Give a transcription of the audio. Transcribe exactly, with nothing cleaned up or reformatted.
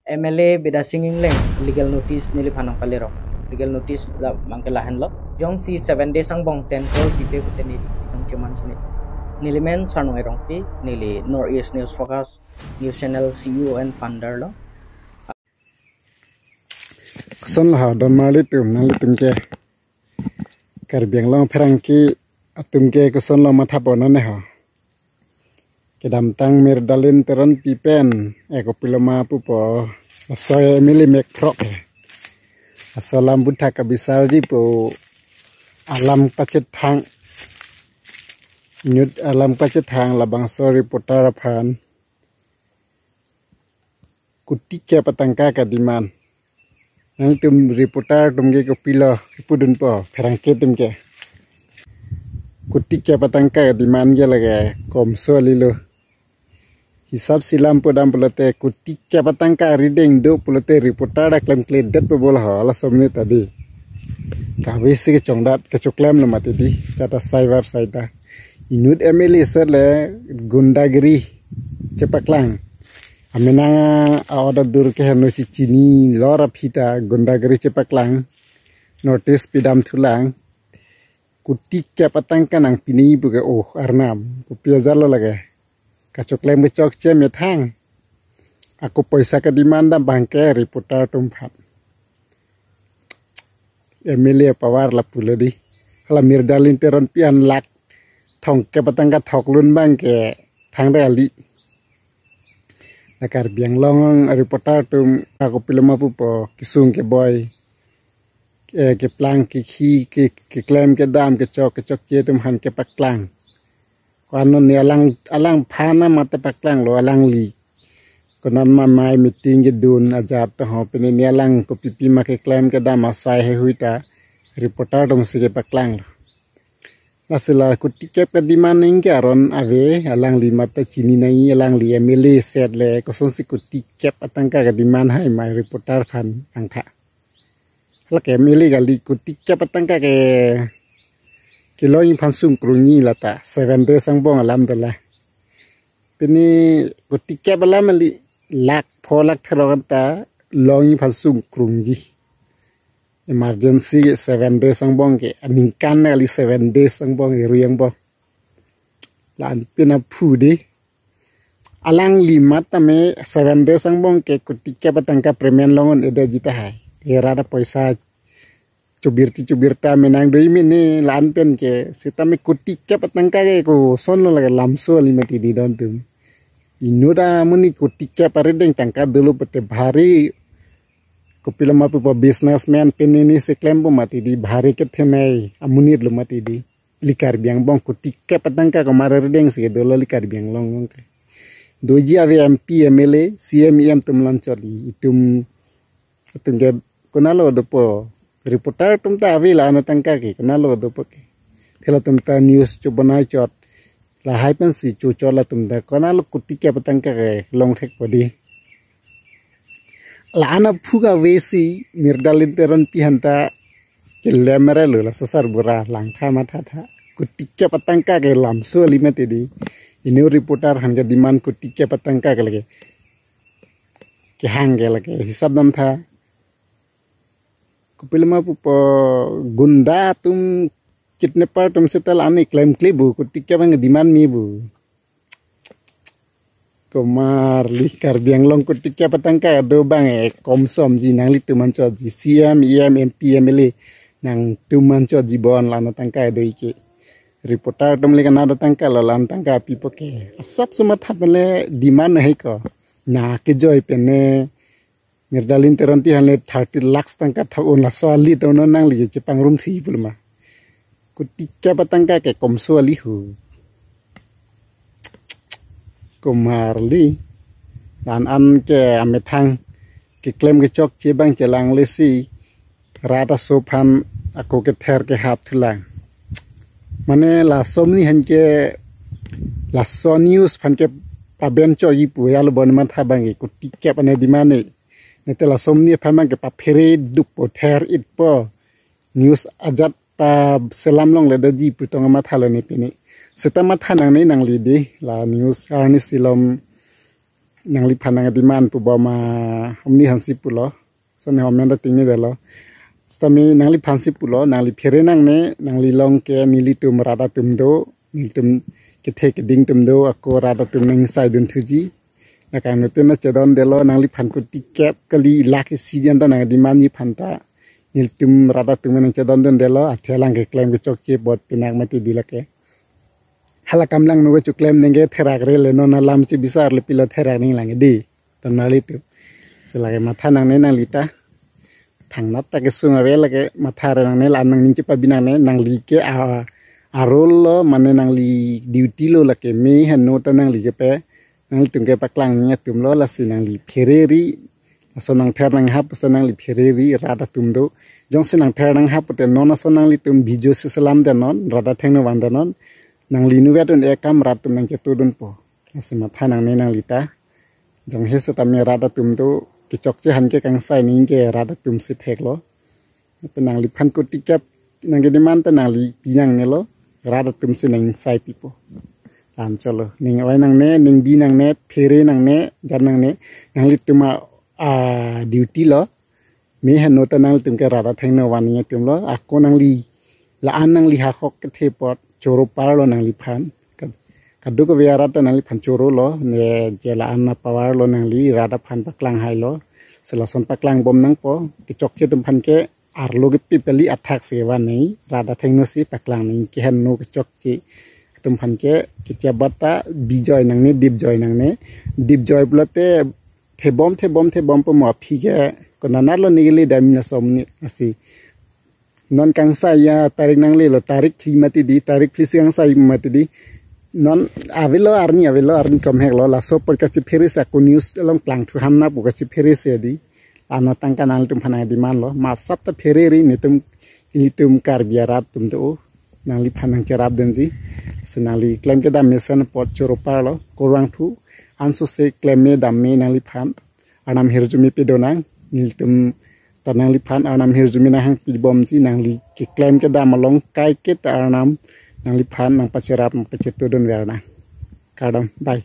M L A Bidya Sing Engleng legal notice neliphan nangpalerok. Legal notice la mangke lahenlo. Jongsi seven days angbong ten crore pipe pute neli nangcheman chini. Neli men Sarnung Erongpi, neli North East News Focus News Channel C E O and founder lo. Kosonlo ha don marli atum, nanglitum ke Karbi Anglong pherangke atum ke kosonlo matha pon nang ne ho. Kedamtang Miralin Teronpi pen, eh, kopiloma pupo, laso M L A mek throk he. Laso alam buthak abisarji pu alam pachethang. Inut alam pachethang labangso reporter aphan kuti kep atangka ka-demand. Nangtum reporter atum ke kopilo kipudunpo, pherangke atum ke. Kuti kep atangka ka-demand ke lake komso alilo. Hisap silam pudam pulote kuti kep atangka arideng do pulote reporter ta klemkledet pe bol ho, laso amonit ta di. Kave si kechongdat kechoklemlo mati di, kata cyber saita. Inut M L A sir le gundagiri chepaklang. Amenang a-order dur ke heno chichinilo ra phita gundagiri chepaklang. Notice pidam thulang. Kuti kep atangka nangpini pu ke, oh, arnam. Kopi ajar lo lake. Kachoklem kechokche methang. Ako poisa ka-demand dam abang ke reporter atum aphan. M L A power lapulo di. Hala Miralin Teronpi an lakh thomkep atangka thoklun abang ke thangta kali. La Karbi Anglong reporter atum ako piloma pupo kesung keboi, eh, keplang kekhi ke, keklem kedam kechok kechokche atum aphan kepaklang. Ko-an non ne alang, alangphan amat paklanglo, alangli. Ko-an ma mai meeting kedun ajat to ho, pini ne alang kopipi ma keklem kedam asai heihui ta reporter atum si kepaklanglo. Lasi la kuti kep ka-demand nangke aron ave, alangli amat ta chini nangji, alangli M L A sir le kosonsi kuti kep atangka ka-demand hai mai reporter aphan angtha. Lake M L A kali, kuti kep atangka ke kelongji aphan sungkrungji lata, seven days angbong alam dola. Pini kuti kep alam kali, lakh pho lakh throk anta longji aphan sungkrungji. Emergency ke seven days angbong ke, aningkan kali seven days angbong, erui angbong. La-an pin aphu di. Alangli amat tame seven days angbong ke kuti kep atangka payment long un-edetji tahai. Era da poisa chubirti chubirta menang doi mene la-an pen ke. Sitame kuti kep atangka ke kosonlo lake, lamso kali mati di don atum. Inut amonit kuti kep arideng tangka dolo pute bhari, kopiloma pupo businessman penini si klempo mati di, bhari kethenei amonit lo mati di. Ili Karbi angbong kuti kep atangka komat arideng si dolo ili Karbi Anglong ke. Doji ave M P, M L A, C M, E M atum la-anchot, itum atum ke konatlo dopo. Reporter atum ta ave la-an atangka ke, konatlo dopo ke. Thela atum ta news chobonai chot. Lahai pensi chochot latum ta, konatlo kuti kep atangka ke longthekpo di. La-an aphu kave si Miralin Teronpi aphan ta kelem arelo, laso sarbura langtha mathatha. Kuti kep atangka ke lamso kali mati di. Inut reporter aphan ka-demand kuti kep atangka ke lake. Kehang ke lake, hisap damtha. Kopiloma pupo gunda atum, kidnapper atum seta la-an klemkle bu, kuti kep abang demand me bu. Komarli Karbi Anglong kuti kep atangka do abang e komsomji, nanglitum anchotji, C M, E M, M P, M L A nangtum anchotji bon, la-an atangka do ike. Reporter atum le konat atangka lo, la-an atangka pipo ke. Asap sumat hap le demand hai ko. Na kejoi pen ne Miralin Teronpi aphan le thirty lakhs tangka thap un, laso ali ta non nangli chepangrum thi pulma. Kuti kep atangka ke komso kali ho. Komarli. La-an ke amethang keklem kechokche abang chelangle si rat aso aphan ako kether kehap thulang. Mane laso amonit aphan ke, laso news aphan ke pabenchotji pu ya lo bon matha abang ke kuti kep ane demand ne. Nete laso amonit aphan abang ke paphere dukpo, ther-itpo. News ajat ta selam longledetji pu tong mathalo ne pini. Seta matha nangne nangli di, la news arni silom Nangliphan nang demand pu bom ma, humni hansi pulo. So ne homen da tingni delo. Sitame nangliphansi pulo, nangli phere nangne, nangli along ke nelitum rat atum do, nelitum kethe keding atum do, ako rat atum nangsaidun thuji. Nang kangno tun nangchedondelo, nangliphan kuti kep kali, lake si dian ta nang demand ni phanta. Nelitum rat atum nangchedondundelo, athe alang keklem kechokche apot pinak mati di lake. Hala kam langno kechoklem ningke therak rele, non alam chibisarle pilo therak ning lang di. Ton nangli tu. Si lake matha nangne nangli ta. Thangnat ta kesung ave lake matha re nangne, la nangning chepabi nangne, nangli ke a, a-role lo, mane nangli duty lo lake, me heno ta nangli kepe. Nanglitum kepaklang ning atum lo, lasi nangli phereri. Laso nangpher nanghap pusi nangli phereri rat atum do. Jongsi nangpher nanghap pute non ason nanglitum bijo si selam de non, rat athengno van de non. Nangli nuvet un-e akam rat atum nangchetudunpo. Lasi matha nangne nangli ta. Jonghe sitame rat atum do kechokche aphan ke kangsai ningke rat atum si theklo. Lapen nangliphan kuti kep nang kedemand ta nangli pi nangnelo. Rat atum si nangsai pipo. Ancholo. Ning oi nangne, ning bi nangne, phere nangne, jan nangne. Nanglitum a, a duty lo. Me heno ta nanglitum ke rat athengno van ning atum lo. Ako nangli, la-an nangli hahok kethe apot choro parlo nangliphan. Ka-, kadokave arat ta nangliphan chorolo, ne je la-an apower lo nangli rat aphan paklang hailo. Si lason paklang bom nangpo, kechokche atum aphan ke arlo kepi kali, athak si van nang, rat athengno si paklang nang, keheno kechokche atum aphan ke, ketia bata bijoi nangne, dipjoi nangne, dipjoi pulote thebom, thebom, thebom po mo aphi ke, konanat lo nigili dam na som ni asi. Non kangsai ya tarik nanglelo, tarik phli mati di, tarik phli si kangsai mati di. Non avelo arni, avelo arni komhek lo, laso apor kachiphere si ako news along klangthu ham na pu kachiphere si di. Ano tangka nanglitum aphan nang demand lo, masap ta phereri netum, netum Karbi arat atum do, nangliphan nangcherapdunji. Si nangli klem kedam mesen apot choro parlo, kurvangthu, anso si klem me dam me nangliphan. Arnam hirjume pidun nang, nelitum ta nangliphan Arnam hirjume nanghang pibomji, nangli keklem kedam along kaiketa Arnam nangliphan nangpacherap nangpachetudun ver nang. Kardom, bye.